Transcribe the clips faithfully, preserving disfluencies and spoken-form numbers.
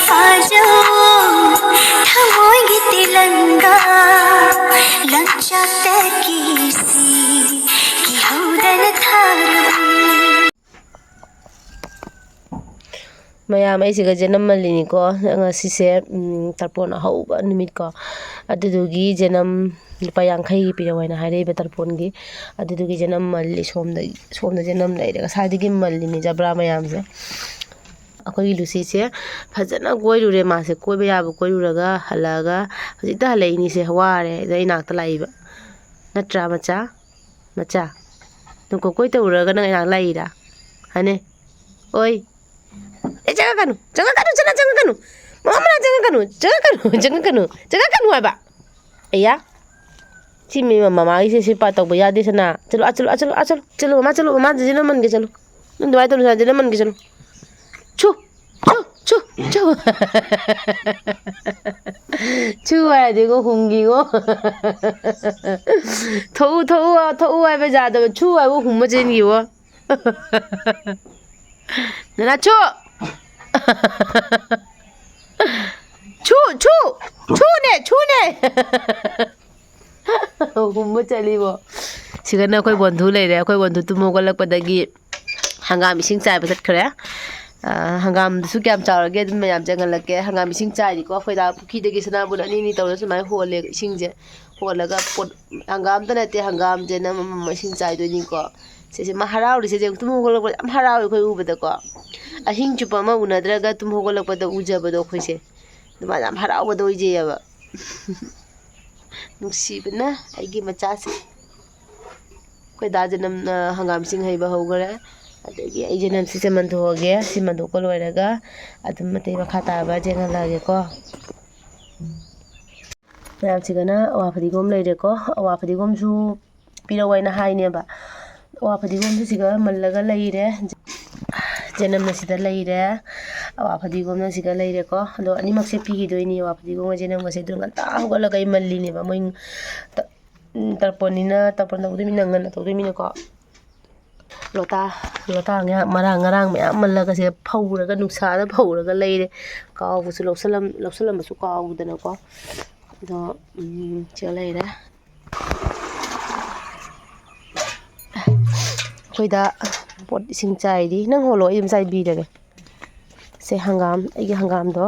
ꯐꯥꯖꯧ ꯊꯃꯣꯏꯒꯤ ꯇꯤꯂꯪꯒꯥ ꯂꯪꯆꯥꯛꯇꯒꯤ ꯁꯤ ꯀꯤꯍꯧꯗꯅ ꯊꯥꯔꯕ꯫ ꯃꯌꯥꯝ, ꯑꯩꯁꯤꯒ ꯖꯅꯝ ꯃꯜꯂꯤꯅꯤꯀꯣ꯫ ꯉꯁꯤꯁꯦ ꯎꯝ, ꯇꯔꯄꯣꯟ ꯑꯍꯧꯕ ꯅꯨꯃꯤꯠꯀꯣ꯫ ꯑꯗꯨꯗꯨꯒꯤ ꯖꯅꯝ ꯂꯨꯄꯥ ꯌꯥꯡꯈꯩꯒꯤ ꯄꯤꯔꯛꯑꯣ ꯍꯥꯏꯅ ꯍꯥꯏꯔꯛꯏꯕ ꯇꯔꯄꯣꯟꯒꯤ꯫ ꯑꯗꯨꯗꯨꯒꯤ ꯖꯅꯝ ꯃꯜꯂꯤ꯫ ꯁꯣꯝꯗ ꯁꯣꯝꯗ ꯖꯅꯝ ꯂꯩꯔꯦ꯫ ꯉꯁꯥꯏꯗꯒꯤ ꯃꯜꯂꯤꯅꯤ ꯖꯕ꯭ꯔꯥ ꯃꯌꯥꯝꯁꯦ꯫ ꯑꯩꯈꯣꯏꯒꯤ ꯂꯨꯁꯤꯁꯦ ꯐꯖꯅ ꯀꯣꯏꯔꯨꯔꯦ꯫ ꯃꯥꯁꯦ ꯀꯣꯏꯕ ꯌꯥꯕ ꯀꯣꯏꯔꯨꯔꯒ ꯍꯜꯂꯛꯑꯒ ꯍꯧꯖꯤꯛꯇ ꯍꯜꯂꯛꯏꯅꯤꯁꯦ꯫ ꯋꯥꯔꯦ꯫ ꯑꯗ ꯏꯅꯥꯛꯇ ꯂꯥꯛꯏꯕ꯫ ꯅꯠꯇ꯭ꯔꯥ, ꯃꯆꯥ? ꯃꯆꯥ, ꯅꯪ ꯀꯣꯀꯣꯏ ꯇꯧꯔꯒ ꯅꯪ ꯏꯅꯥꯛ ꯂꯥꯛꯏꯔꯥ? ꯍꯥꯏꯅꯦ? ꯑꯣꯏ꯫ ꯑꯦ, ꯆꯪꯉꯛꯀꯅꯨ, ꯆꯪꯉꯛꯀꯅꯨ, ꯆꯪꯉꯛ-, ꯆꯪꯉꯛꯀꯅꯨ꯫ ꯃꯃꯥ ꯃꯅꯥꯛ ꯆꯪꯉꯛꯀꯅꯨ, ꯆꯪꯉꯛꯀꯅꯨ, ꯆꯪꯉꯛꯀꯅꯨ, ꯆꯪꯉꯛꯀꯅꯨ ꯍꯥꯏꯕ꯫ ꯑꯌꯥ꯫ ꯁꯤ ꯃꯤ ꯃꯃꯥꯒꯤꯁꯦ ꯁꯤ ꯄꯥ ꯇꯧꯕ ꯌꯥꯗꯦ ꯁꯅꯥ꯫ ꯆꯠꯂꯣ, ꯑꯥ ꯆꯠꯂꯣ, ꯑꯥ ꯆꯠꯂꯣ, ꯑꯥ ꯆꯠꯂꯣ, ꯆꯠꯂꯣ, ꯃꯃꯥ ꯆꯠꯂꯣ, ꯃꯃꯥ ꯖꯤꯅ ꯃꯟꯒꯦ ꯆꯠꯂꯣ꯫ ꯅꯪ ꯑꯗꯨꯃꯥꯏꯅ ꯇꯧꯅꯨ ꯁꯅꯥ, ꯖꯤꯅ ꯃꯟꯒꯦ ꯆꯠꯂꯣ꯫ ꯁꯨ, ꯁꯨ, ꯁꯨ, ꯁꯨ꯫ ꯁꯨ ꯍꯥꯏꯔꯗꯤꯀꯣ ꯍꯨꯝꯈꯤꯀꯣ꯫ ꯊꯣꯛꯎ, ꯊꯣꯛꯎ, ꯊꯣꯛꯎ ꯍꯥꯏꯕ ꯌꯥꯗꯕ, ꯁꯨ ꯍꯥꯏꯕ ꯍꯨꯝꯕ ꯆꯦꯟꯈꯤꯕꯣ꯫ ꯅꯅꯥ ꯁꯨ! ꯁꯨ, ꯁꯨ! ꯁꯨꯅꯦ, ꯁꯨꯅꯦ! ꯍꯨꯝꯕ ꯆꯠꯂꯤꯕꯣ꯫ ꯁꯤꯒꯅ ꯑꯩꯈꯣꯏ ꯕꯣꯟꯙꯨ ꯂꯩꯔꯦ꯫ ꯑꯩꯈꯣꯏ ꯕꯣꯟꯙꯨ ꯇꯨꯝ ꯍꯧꯒꯠꯂꯛꯄꯗꯒꯤ ꯍꯪꯒꯥꯝ ꯏꯁꯤꯡ ꯆꯥꯏꯕ ꯆꯠꯈ꯭ꯔꯦ꯫ ꯑ, ꯍꯪꯒꯥꯝꯗꯨꯁꯨ ꯀꯌꯥꯝ ꯆꯥꯎꯔꯒꯦ ꯑꯗꯨꯝ ꯃꯌꯥꯝ ꯆꯪꯍꯜꯂꯛꯀꯦ꯫ ꯍꯪꯒꯥꯝ ꯏꯁꯤꯡ ꯆꯥꯏꯔꯤꯀꯣ꯫ ꯑꯩꯈꯣꯏꯗ ꯄꯨꯈ꯭ꯔꯤꯗꯒꯤ ꯁꯅꯥꯕꯨꯟ ꯑꯅꯤ ꯑꯅꯤ ꯇꯧꯔꯒ ꯁꯨꯃꯥꯏꯅ ꯍꯣꯜꯂꯦ ꯏꯁꯤꯡꯁꯦ꯫ ꯍꯣꯜꯂꯒ ꯄꯣꯠ, ꯍꯪꯒꯥꯝꯇ ꯅꯠꯇꯦ, ꯍꯪꯒꯥꯝꯁꯦ ꯅꯝ ꯑꯃꯃꯝ ꯏꯁꯤꯡ ꯆꯥꯏꯗꯣꯏꯅꯤꯀꯣ꯫ ꯁꯤꯁꯦ ꯃꯥ ꯍꯔꯥꯎꯔꯤꯁꯦ, ꯌꯦꯡꯉꯨ, ꯇꯨꯝ ꯍꯧꯒꯠꯂꯛꯄꯗ ꯌꯥꯝ ꯍꯔꯥꯎꯋꯦ ꯑꯩꯈꯣꯏ ꯎꯕꯗꯀꯣ꯫ ꯑꯍꯤꯡ ꯆꯨꯞꯄ ꯑꯃ ꯎꯅꯗ꯭ꯔꯒ ꯇꯨꯝ ꯍꯧꯒꯠꯂꯛꯄꯗ ꯎꯖꯕꯗꯣ ꯑꯩꯈꯣꯏꯁꯦ꯫ ꯑꯗꯨꯃꯥꯏꯅ ꯌꯥꯝ ꯍꯔꯥꯎꯕꯗꯣ ꯑꯣꯏꯖꯩꯌꯦꯕ꯫ ꯅꯨꯡꯁꯤꯕꯅ ꯑꯩꯒꯤ ꯃꯆꯥꯁꯦ꯫ ꯑꯩꯈꯣꯏ ꯗꯥ ꯖꯅꯝꯅ ꯍꯪꯒꯥꯝ ꯏꯁꯤꯡ ꯍꯩꯕ ꯍꯧꯈ꯭ꯔꯦ꯫ ꯑꯗꯒꯤ ꯑꯩ ꯖꯅꯝꯁꯤꯁꯦ ꯃꯟꯊꯣꯛꯑꯒꯦ꯫ ꯁꯤ ꯃꯟꯊꯣꯛꯄ ꯂꯣꯏꯔꯒ ꯑꯗꯨꯝ ꯑꯇꯩ ꯃꯈꯥ ꯇꯥꯕ ꯌꯦꯡꯍꯜꯂꯛꯑꯒꯦꯀꯣ꯫ ꯃꯌꯥꯝꯁꯤꯒꯅ ꯑꯋꯥ ꯐꯗꯤꯒꯣꯝ ꯂꯩꯔꯦꯀꯣ꯫ ꯑꯋꯥ ꯐꯗꯤꯒꯣꯝꯁꯨ ꯄꯤꯔꯛꯑꯣ ꯍꯥꯏꯅ ꯍꯥꯏꯅꯦꯕ꯫ ꯑꯋꯥ ꯐꯗꯤꯒꯣꯝꯁꯨ ꯁꯤꯒ ꯃꯜꯂꯒ ꯂꯩꯔꯦ꯫ ꯖꯅꯝꯅ ꯁꯤꯗ ꯂꯩꯔꯦ꯫ ꯑꯋꯥ ꯐꯗꯤꯒꯣꯝꯅ ꯁꯤꯒ ꯂꯩꯔꯦꯀꯣ꯫ ꯑꯗꯣ ꯑꯅꯤꯃꯛꯁꯦ ꯄꯤꯈꯤꯗꯣꯏꯅꯤ, ꯑꯋꯥ ꯐꯗꯤꯒꯣꯝꯒ ꯖꯅꯝꯒꯁꯦ꯫ ꯑꯗꯨ ꯉꯟꯇꯥ ꯍꯧꯒꯠꯂꯒ ꯑꯩ ꯃꯜꯂꯤꯅꯦꯕ꯫ ꯃꯣꯏ ꯇ-, ꯇꯔꯄꯣꯟꯅꯤꯅ, ꯇꯔꯄꯣꯟ ꯇꯧꯗꯣꯏꯃꯤꯅ ꯉꯟꯅ ꯇꯧꯗꯣꯏꯃꯤꯅꯀꯣ꯫ ꯂꯣꯇꯥ, ꯂꯣꯇꯥ ꯉꯥ ꯃꯔꯥꯡ ꯉꯔꯥꯡ ꯃꯌꯥꯝ ꯃꯜꯂꯒ ꯁꯤꯗ ꯐꯧꯔꯒ, ꯅꯨꯡꯁꯥꯗ ꯐꯧꯔꯒ ꯂꯩꯔꯦ꯫ ꯀꯥꯎꯕꯁꯨ ꯂꯧꯁꯜꯂꯝ-, ꯂꯧꯁꯜꯂꯝꯕꯁꯨ ꯀꯥꯎꯗꯅꯀꯣ꯫ ꯑꯗꯣ, ꯎꯝ, ꯁꯤꯗ ꯂꯩꯔꯦ꯫ ꯑꯩꯈꯣꯏꯗ ꯄꯣꯠ ꯏꯁꯤꯡ ꯆꯥꯏꯔꯤ꯫ ꯅꯪ ꯍꯣꯜꯂꯣ, ꯑꯩ ꯑꯗꯨꯝ ꯆꯥꯏꯕꯤꯔꯒꯦ꯫ ꯁꯦ ꯍꯪꯒꯥꯝ, ꯑꯩꯒꯤ ꯍꯪꯒꯥꯝꯗꯣ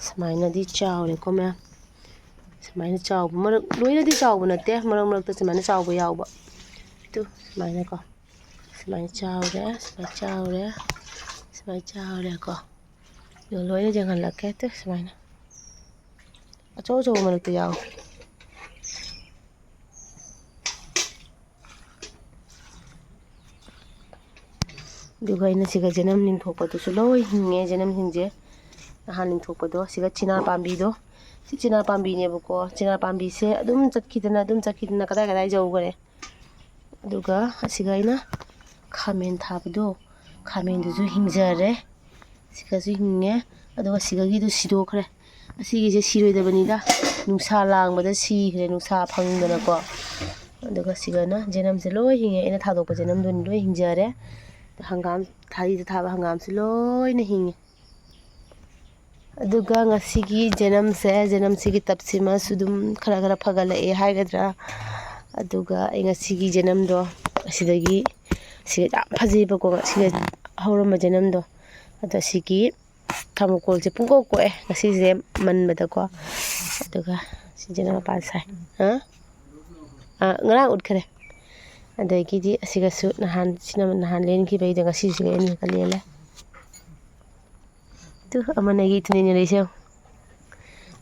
ꯁꯨꯃꯥꯏꯅꯗꯤ ꯆꯥꯎꯔꯦꯀꯣ ꯃꯌꯥꯝ꯫ ꯁꯨꯃꯥꯏꯅ ꯆꯥꯎꯕ, ꯃꯔꯛ, ꯂꯣꯏꯅꯗꯤ ꯆꯥꯎꯕ ꯅꯠꯇꯦ, ꯃꯔꯛ ꯃꯔꯛꯇ ꯁꯨꯃꯥꯏꯅ ꯆꯥꯎꯕ ꯌꯥꯎꯕ꯫ ꯇꯨ, ꯁꯨꯃꯥꯏꯅꯀꯣ꯫ ꯁꯨꯃꯥꯏꯅ ꯆꯥꯎꯔꯦ, ꯁꯨꯃꯥꯏꯅ ꯆꯥꯎꯔꯦ, ꯁꯨꯃꯥꯏꯅ ꯆꯥꯎꯔꯦꯀꯣ꯫ ꯑꯗꯣ ꯂꯣꯏꯅ ꯌꯦꯡꯍꯜꯂꯛꯀꯦ꯫ ꯇꯨ, ꯁꯨꯃꯥꯏꯅ꯫ ꯑꯆꯧ ꯑꯆꯧꯕ ꯃꯔꯛꯇ ꯌꯥꯎꯋꯦ꯫ ꯑꯗꯨꯒ ꯑꯩꯅ ꯁꯤꯒ ꯖꯅꯝ ꯂꯤꯡꯊꯣꯛꯄꯗꯨꯁꯨ ꯂꯣꯏ ꯍꯤꯡꯉꯦ, ꯖꯅꯝꯁꯤꯡꯁꯦ꯫ ꯅꯍꯥꯟ ꯂꯤꯡꯊꯣꯛꯄꯗꯣ, ꯁꯤꯒ ꯆꯤꯅꯥ ꯄꯥꯝꯕꯤꯗꯣ, ꯁꯤ ꯆꯤꯅꯥ ꯄꯥꯝꯕꯤꯅꯦꯕꯀꯣ꯫ ꯆꯤꯅꯥ ꯄꯥꯝꯕꯤꯁꯦ ꯑꯗꯨꯝ ꯆꯠꯈꯤꯗꯅ, ꯑꯗꯨꯝ ꯆꯠꯈꯤꯗꯅ ꯀꯗꯥꯏ ꯀꯗꯥꯏ ꯌꯧꯈ꯭ꯔꯦ꯫ ꯑꯗꯨꯒ ꯑꯁꯤꯒ ꯑꯩꯅ ꯈꯥꯃꯦꯟ ꯊꯥꯕꯗꯣ, ꯈꯥꯃꯦꯟꯗꯨꯁꯨ ꯍꯤꯡꯖꯔꯦ꯫ ꯁꯤꯒꯁꯨ ꯍꯤꯡꯉꯦ꯫ ꯑꯗꯨꯒ ꯁꯤꯒꯒꯤꯗꯨ ꯁꯤꯗꯣꯛꯈ꯭ꯔꯦ꯫ ꯑꯁꯤꯒꯤꯁꯦ ꯁꯤꯔꯣꯏꯗꯕꯅꯤꯗ, ꯅꯨꯡꯁꯥ ꯂꯥꯡꯕꯗ ꯁꯤꯈ꯭ꯔꯦ, ꯅꯨꯡꯁꯥ ꯐꯪꯗꯅꯀꯣ꯫ ꯑꯗꯨꯒ ꯁꯤꯒꯅ ꯖꯦꯅꯝꯁꯦ ꯂꯣꯏ ꯍꯤꯡꯉꯦ, ꯑꯩꯅ ꯊꯥꯗꯣꯛꯄ ꯖꯦꯅꯝꯗꯨꯅꯤ ꯂꯣꯏ ꯍꯤꯡꯖꯔꯦ꯫ ꯍꯪꯒꯥꯝ, ꯊꯥꯔꯤꯗ ꯊꯥꯕ ꯍꯪꯒꯥꯝꯁꯨ ꯂꯣꯏꯅ ꯍꯤꯡꯉꯦ꯫ ꯑꯗꯨꯒ ꯉꯁꯤꯒꯤ ꯖꯦꯅꯝꯁꯦ, ꯖꯦꯅꯝꯁꯤꯒꯤ ꯇꯞꯁꯤꯃꯁꯨ ꯑꯗꯨꯝ ꯈꯔ ꯈꯔ ꯐꯒꯠꯂꯛꯑꯦ ꯍꯥꯏꯒꯗ꯭ꯔꯥ꯫ ꯑꯗꯨꯒ ꯑꯩ ꯉꯁꯤꯒꯤ ꯖꯦꯅꯝꯗꯣ ꯑꯁꯤꯗꯒꯤ, ꯁꯤꯒ ꯌꯥꯝ ꯐꯖꯩꯕꯀꯣ, ꯁꯤꯒ ꯍꯧꯔꯝꯕ ꯖꯦꯅꯝꯗꯣ꯫ ꯑꯗꯣ ꯁꯤꯒꯤ ꯊꯔꯃꯣꯀꯣꯜꯁꯦ ꯄꯨꯡꯀꯣꯛ ꯀꯣꯛꯑꯦ ꯉꯁꯤꯁꯦ ꯃꯟꯕꯗꯀꯣ꯫ ꯑꯗꯨꯒ ꯁꯤꯁꯤꯅ ꯃꯄꯥꯟ ꯁꯥꯏ꯫ ꯑ? ꯑ, ꯉꯔꯥꯡ ꯎꯠꯈ꯭ꯔꯦ꯫ ꯑꯗꯒꯤꯗꯤ ꯑꯁꯤꯒꯁꯨ ꯅꯍꯥꯟ, ꯁꯤꯅ ꯅꯍꯥꯟ ꯂꯦꯟꯈꯤꯕꯩꯗꯣ, ꯉꯁꯤꯁꯤꯒ ꯑꯅꯤꯒ ꯂꯦꯜꯂꯦ꯫ ꯇꯨ, ꯑꯃꯅꯒꯤ ꯏꯊꯨꯟ ꯏꯟꯅꯔꯤꯁꯦ ꯌꯦꯡꯉꯨ꯫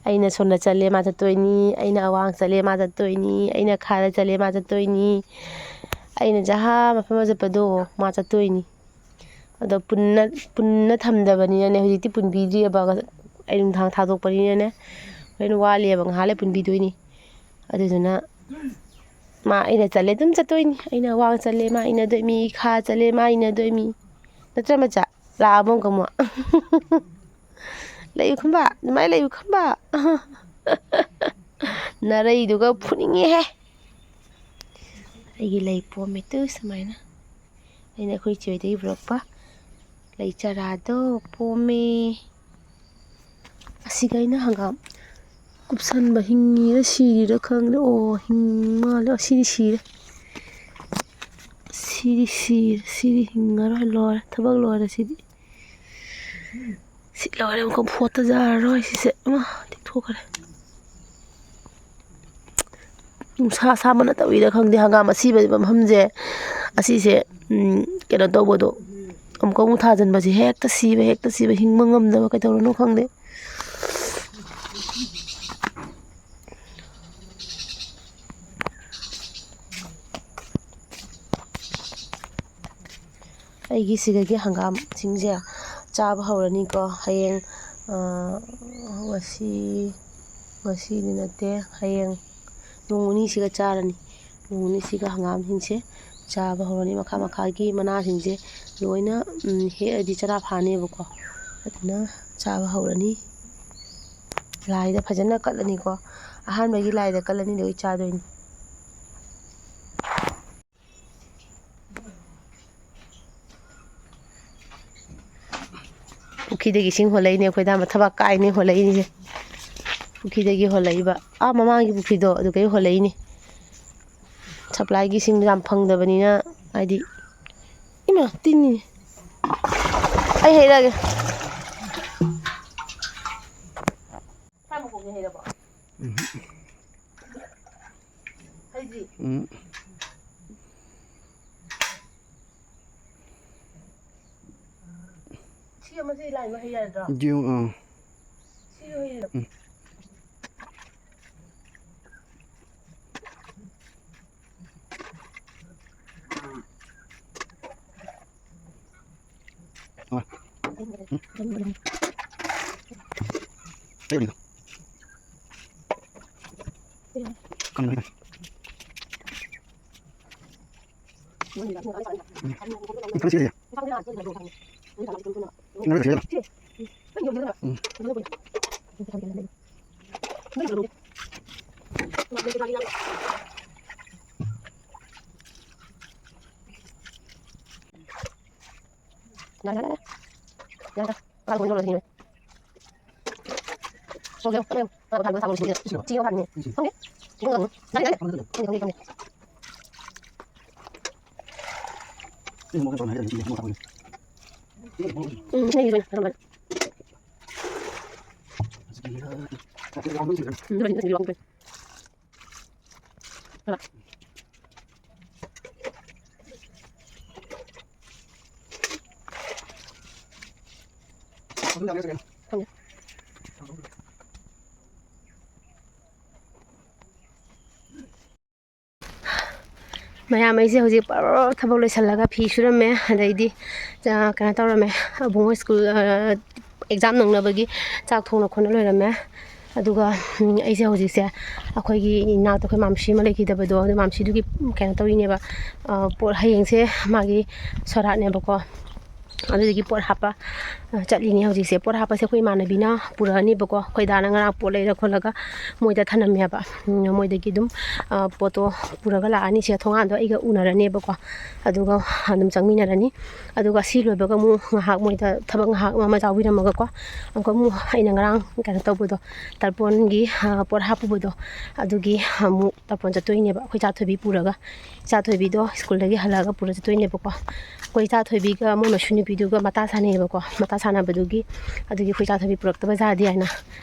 ꯑꯩꯅ ꯁꯣꯝꯗ ꯆꯠꯂꯦ, ꯃꯥ ꯆꯠꯇꯣꯏꯅꯤ꯫ ꯑꯩꯅ ꯑꯋꯥꯡ ꯆꯠꯂꯦ, ꯃꯥ ꯆꯠꯇꯣꯏꯅꯤ꯫ ꯑꯩꯅ ꯈꯥꯗ ꯆꯠꯂꯦ, ꯃꯥ ꯆꯠꯇꯣꯏꯅꯤ꯫ ꯑꯩꯅ ꯖꯍꯥ ꯃꯐꯝ ꯑꯃ ꯆꯠꯄꯗꯣ, ꯃꯥ ꯆꯠꯇꯣꯏꯅꯤ꯫ ꯑꯗꯣ ꯄꯨꯟꯅ, ꯄꯨꯟꯅ ꯊꯝꯗꯕꯅꯤꯅꯅꯦ, ꯍꯧꯖꯤꯛꯇꯤ ꯄꯨꯟꯕꯤꯗ꯭ꯔꯤꯑꯕ꯫ ꯑꯩ ꯅꯨꯡꯗꯥꯡ ꯊꯥꯗꯣꯛꯄꯅꯤꯅꯅꯦ, ꯍꯣꯔꯦꯟ ꯋꯥꯠꯂꯤꯑꯕ, ꯉꯥꯏꯍꯥꯛ ꯂꯩ ꯄꯨꯟꯕꯤꯗꯣꯏꯅꯤ꯫ ꯑꯗꯨꯗꯨꯅ ꯃꯥ ꯑꯩꯅ ꯆꯠꯂꯦ ꯑꯗꯨꯝ ꯆꯠꯇꯣꯏꯅꯤ꯫ ꯑꯩꯅ ꯋꯥꯡ ꯆꯠꯂꯦ, ꯃꯥ ꯏꯟꯅꯗꯣꯏꯃꯤ, ꯈꯥ ꯆꯠꯂꯦ, ꯃꯥ ꯏꯟꯅꯗꯣꯏꯃꯤ꯫ ꯅꯠꯇ꯭ꯔ, ꯃꯆꯥ? ꯂꯥꯛꯑꯕꯣ ꯑꯃꯨꯛꯀ ꯑꯃꯨꯛ? ꯂꯩꯌꯨ ꯈꯝꯕ, ꯑꯗꯨꯃꯥꯏꯅ ꯂꯩꯌꯨ ꯈꯝꯕ꯫ ꯅꯔꯩꯗꯨꯒ ꯐꯨꯅꯤꯡꯉꯦꯍꯦ꯫ ꯑꯩꯒꯤ ꯂꯩ ꯄꯣꯝꯃꯦ ꯇꯨ ꯁꯨꯃꯥꯏꯅ꯫ ꯑꯩꯅ ꯑꯩꯈꯣꯏ ꯏꯆꯦ ꯍꯣꯏꯗꯒꯤ ꯄꯨꯔꯛꯄ ꯂꯩ ꯆꯥꯔꯥꯗꯣ ꯄꯣꯝꯃꯦ꯫ ꯑꯁꯤꯒ ꯑꯩꯅ ꯍꯪꯒꯥꯝ ꯀꯨꯞꯁꯟꯕ ꯍꯤꯡꯉꯤꯔ ꯁꯤꯔꯤꯔ ꯈꯪꯗꯦ꯫ ꯑꯣ, ꯍꯤꯡ ꯃꯥꯜꯂꯦ꯫ ꯑꯣ, ꯁꯤꯗꯤ ꯁꯤꯔꯦ꯫ ꯁꯤꯗꯤ ꯁꯤꯔꯦ꯫ ꯁꯤꯗꯤ ꯍꯤꯡꯉꯔꯣꯏ꯫ ꯂꯣꯏꯔꯦ꯫ ꯊꯕꯛ ꯂꯣꯏꯔꯦ ꯁꯤꯗꯤ꯫ ꯁꯤ ꯂꯣꯏꯔꯦ꯫ ꯑꯃꯨꯛꯀ ꯐꯣꯠꯇ ꯌꯥꯔꯔꯣꯏ ꯁꯤꯁꯦ꯫ ꯑꯃ ꯇꯦꯛꯊꯣꯛꯈ꯭ꯔꯦ꯫ ꯅꯨꯡꯁꯥ ꯁꯥꯕꯅ ꯇꯧꯔꯤꯔ ꯈꯪꯗꯦ, ꯍꯪꯒꯥꯝ ꯑꯁꯤꯕ ꯃꯐꯝꯁꯦ, ꯑꯁꯤꯁꯦ, ꯎꯝ, ꯀꯩꯅꯣ ꯇꯧꯕꯗꯣ, ꯑꯃꯨꯛꯀ ꯑꯃꯨꯛ ꯊꯥꯖꯤꯟꯕꯁꯦ ꯍꯦꯛꯇ ꯁꯤꯕ, ꯍꯦꯛꯇ ꯁꯤꯕ, ꯍꯤꯡꯕ ꯉꯝꯗꯕ, ꯀꯩꯗꯧꯔꯅꯣ ꯈꯪꯗꯦ꯫ ꯑꯩꯒꯤ ꯁꯤꯗꯒꯤ ꯍꯪꯒꯥꯝꯁꯤꯡꯁꯦ ꯆꯥꯕ ꯍꯧꯔꯅꯤꯀꯣ꯫ ꯍꯌꯦꯡ, ꯑ, ꯉꯁꯤ, ꯉꯁꯤꯗꯤ ꯅꯠꯇꯦ, ꯍꯌꯦꯡ ꯅꯣꯡ ꯅꯤꯅꯤꯁꯤꯒ ꯆꯥꯔꯅꯤ꯫ ꯅꯣꯡ ꯅꯤꯅꯤꯁꯤꯒ ꯍꯪꯒꯥꯝꯁꯤꯡꯁꯦ ꯆꯥꯕ ꯍꯧꯔꯅꯤ꯫ ꯃꯈꯥ ꯃꯈꯥꯒꯤ ꯃꯅꯥꯁꯤꯡꯁꯦ ꯂꯣꯏꯅ, ꯎꯝ, ꯍꯦꯛꯑꯗꯤ ꯆꯔꯥ ꯐꯥꯅꯦꯕꯀꯣ꯫ ꯑꯗꯨꯅ ꯆꯥꯕ ꯍꯧꯔꯅꯤ꯫ ꯂꯥꯏꯗ ꯐꯖꯅ ꯀꯠꯂꯅꯤꯀꯣ꯫ ꯑꯍꯥꯟꯕꯒꯤ ꯂꯥꯏꯗ ꯀꯠꯂꯅꯤ, ꯑꯗꯨꯒ ꯆꯥꯗꯣꯏꯅꯤ꯫ ꯄꯨꯈ꯭ꯔꯤꯗꯒꯤ ꯏꯁꯤꯡ ꯍꯣꯜꯂꯛꯏꯅꯦ ꯑꯩꯈꯣꯏꯗ, ꯊꯕꯛ ꯀꯥꯏꯅꯦ ꯍꯣꯜꯂꯛꯏꯁꯦ꯫ ꯄꯨꯈ꯭ꯔꯤꯗꯒꯤ ꯍꯣꯜꯂꯛꯏꯕ, ꯑꯥ ꯃꯃꯥꯡꯒꯤ ꯄꯨꯈ꯭ꯔꯤꯗꯣ ꯑꯗꯨꯗꯩ ꯍꯣꯜꯂꯛꯏꯅꯦ꯫ ꯁꯄ꯭ꯂꯥꯏꯒꯤ ꯏꯁꯤꯡꯗꯣ ꯌꯥꯝ ꯐꯪꯗꯕꯅꯤꯅ, ꯍꯥꯏꯗꯤ, ꯏꯃꯥ, ꯇꯤꯟꯅꯤꯅꯦ꯫ ꯑꯩ ꯍꯩꯔꯛꯑꯒꯦ꯫ ꯁ꯭ꯋꯥꯏ ꯃꯈꯣꯡꯁꯦ ꯍꯩꯔꯕꯣ? ꯎꯝ꯫ ꯍꯩꯗ꯭ꯔꯤ? ꯎꯝ꯫ ꯁꯤ ꯑꯃꯁꯤ ꯂꯥꯏꯃ ꯍꯩ ꯌꯥꯔꯗ꯭ꯔꯣ? ꯌꯦꯡꯉꯨ, ꯑꯥ꯫ ꯁꯤꯁꯨ ꯍꯩ ꯌꯥꯔꯗ꯭ꯔꯣ? ꯎꯝ꯫ ꯌꯥꯔꯦ, ꯌꯥꯔꯦ, ꯌꯥꯔꯦ꯫ ꯉꯥ ꯊꯣꯡꯕ ꯂꯣꯏꯔꯦ꯫ ꯁꯣꯛꯑꯦ꯫ ꯉꯥ ꯊꯣꯡꯕ ꯂꯣꯏꯔꯦ꯫ ꯁꯤꯒ ꯐꯥꯅꯤ꯫ ꯈꯪꯗꯦ꯫ ꯈꯪꯗꯦ, ꯈꯪꯗꯦ꯫ ꯎꯝ, ꯅꯪꯒꯤꯁꯨ ꯑꯣꯏꯅ ꯊꯝꯕꯅꯦ꯫ ꯎꯝ, ꯑꯗꯨꯒ ꯅꯪꯒꯤ ꯂꯣꯡ ꯄ꯭ꯔꯤꯟ꯫ ꯃꯌꯥꯝ, ꯑꯩꯁꯦ ꯍꯧꯖꯤꯛ ꯕꯔꯣ ꯊꯕꯛ ꯂꯣꯏꯁꯤꯜꯂꯒ ꯐꯤ ꯁꯨꯔꯝꯃꯦ, ꯑꯗꯩꯗꯤ, ꯑ, ꯀꯩꯅꯣ ꯇꯧꯔꯝꯃꯦ, ꯑꯕꯨꯡꯉꯣ ꯁ꯭ꯀꯨꯜ, ꯑ, ꯑꯦꯛꯖꯥꯝ ꯅꯪꯅꯕꯒꯤ ꯆꯥꯛ ꯊꯣꯡꯅ ꯈꯣꯠꯅ ꯂꯣꯏꯔꯝꯃꯦ꯫ ꯑꯗꯨꯒ, ꯎꯝ, ꯑꯩꯁꯦ ꯍꯧꯖꯤꯛꯁꯦ ꯑꯩꯈꯣꯏꯒꯤ ꯏꯅꯥꯛꯇ ꯑꯩꯈꯣꯏ ꯃꯥꯝꯁꯤ ꯑꯃ ꯂꯩꯈꯤꯗꯕꯗꯣ, ꯑꯗꯨ ꯃꯥꯝꯁꯤꯗꯨꯒꯤ ꯀꯩꯅꯣ ꯇꯧꯔꯤꯅꯦꯕ, ꯑ, ꯄꯣꯠ, ꯍꯌꯦꯡꯁꯦ ꯃꯥꯒꯤ ꯁꯣꯔꯥꯠꯅꯦꯕꯀꯣ꯫ ꯑꯗꯨꯗꯒꯤ ꯄꯣꯠ ꯍꯥꯞꯄ, ꯑ, ꯆꯠꯂꯤꯅꯦ ꯍꯧꯖꯤꯛꯁꯦ꯫ ꯄꯣꯠ ꯍꯥꯞꯄꯁꯦ ꯑꯩꯈꯣꯏ ꯏꯃꯥꯟꯅꯕꯤꯅ ꯄꯨꯔꯛꯑꯅꯤꯕꯀꯣ꯫ ꯑꯩꯈꯣꯏ ꯗꯥꯅ ꯉꯔꯥꯡ ꯄꯣꯠ ꯂꯩꯔ ꯈꯣꯠꯂꯒ ꯃꯣꯏꯗ ꯊꯅꯝꯃꯦꯕ꯫ ꯎꯝ, ꯃꯣꯏꯗꯒꯤ ꯑꯗꯨꯝ, ꯑ, ꯄꯣꯠꯇꯣ ꯄꯨꯔꯒ ꯂꯥꯛꯑꯅꯤ꯫ ꯁꯤꯗ ꯊꯣꯡꯒꯥꯟꯗꯣ ꯑꯩꯒ ꯎꯅꯔꯅꯦꯕꯀꯣ꯫ ꯑꯗꯨꯒ ꯑꯗꯨꯝ ꯆꯪꯃꯤꯟꯅꯔꯅꯤ꯫ ꯑꯗꯨꯒ ꯁꯤ ꯂꯣꯏꯕꯒ ꯑꯃꯨꯛ ꯉꯥꯏꯍꯥꯛ ꯃꯣꯏꯗ ꯊꯕꯛ ꯉꯥꯏꯍꯥꯛ ꯑꯃ ꯌꯥꯎꯕꯤꯔꯝꯃꯒꯀꯣ, ꯑꯃꯨꯛꯀ ꯑꯃꯨꯛ ꯑꯩꯅ ꯉꯔꯥꯡ ꯀꯩꯅꯣ ꯇꯧꯕꯗꯣ, ꯇꯔꯄꯣꯟꯒꯤ, ꯑ, ꯄꯣꯠ ꯍꯥꯞꯄꯨꯕꯗꯣ, ꯑꯗꯨꯒꯤ ꯑꯃꯨꯛ ꯇꯔꯄꯣꯟ ꯆꯠꯇꯣꯏꯅꯦꯕ ꯑꯩꯈꯣꯏ ꯏꯆꯥ ꯊꯣꯏꯕꯤ ꯄꯨꯔꯒ꯫ ꯏꯆꯥ ꯊꯣꯏꯕꯤꯗꯣ ꯁ꯭ꯀꯨꯜꯗꯒꯤ ꯍꯜꯂꯛꯑꯒ ꯄꯨꯔ ꯆꯠꯇꯣꯏꯅꯦꯕꯀꯣ꯫ ꯑꯩꯈꯣꯏ ꯏꯆꯥ ꯊꯣꯏꯕꯤꯒ ꯃꯣꯏ ꯃꯁꯨ ꯅꯨꯄꯤꯗꯨꯒ ꯃꯇꯥ ꯁꯥꯟꯅꯩꯌꯦꯕꯀꯣ꯫ ꯃꯇꯥ ꯁꯥꯟꯅꯕꯗꯨꯒꯤ, ꯑꯗꯨꯒꯤ ꯑꯩꯈꯣꯏ ꯏꯆꯥ ꯊꯣꯏꯕꯤ ꯄꯨꯔꯛꯇꯕ ꯌꯥꯗꯦ ꯍꯥꯏꯅ꯫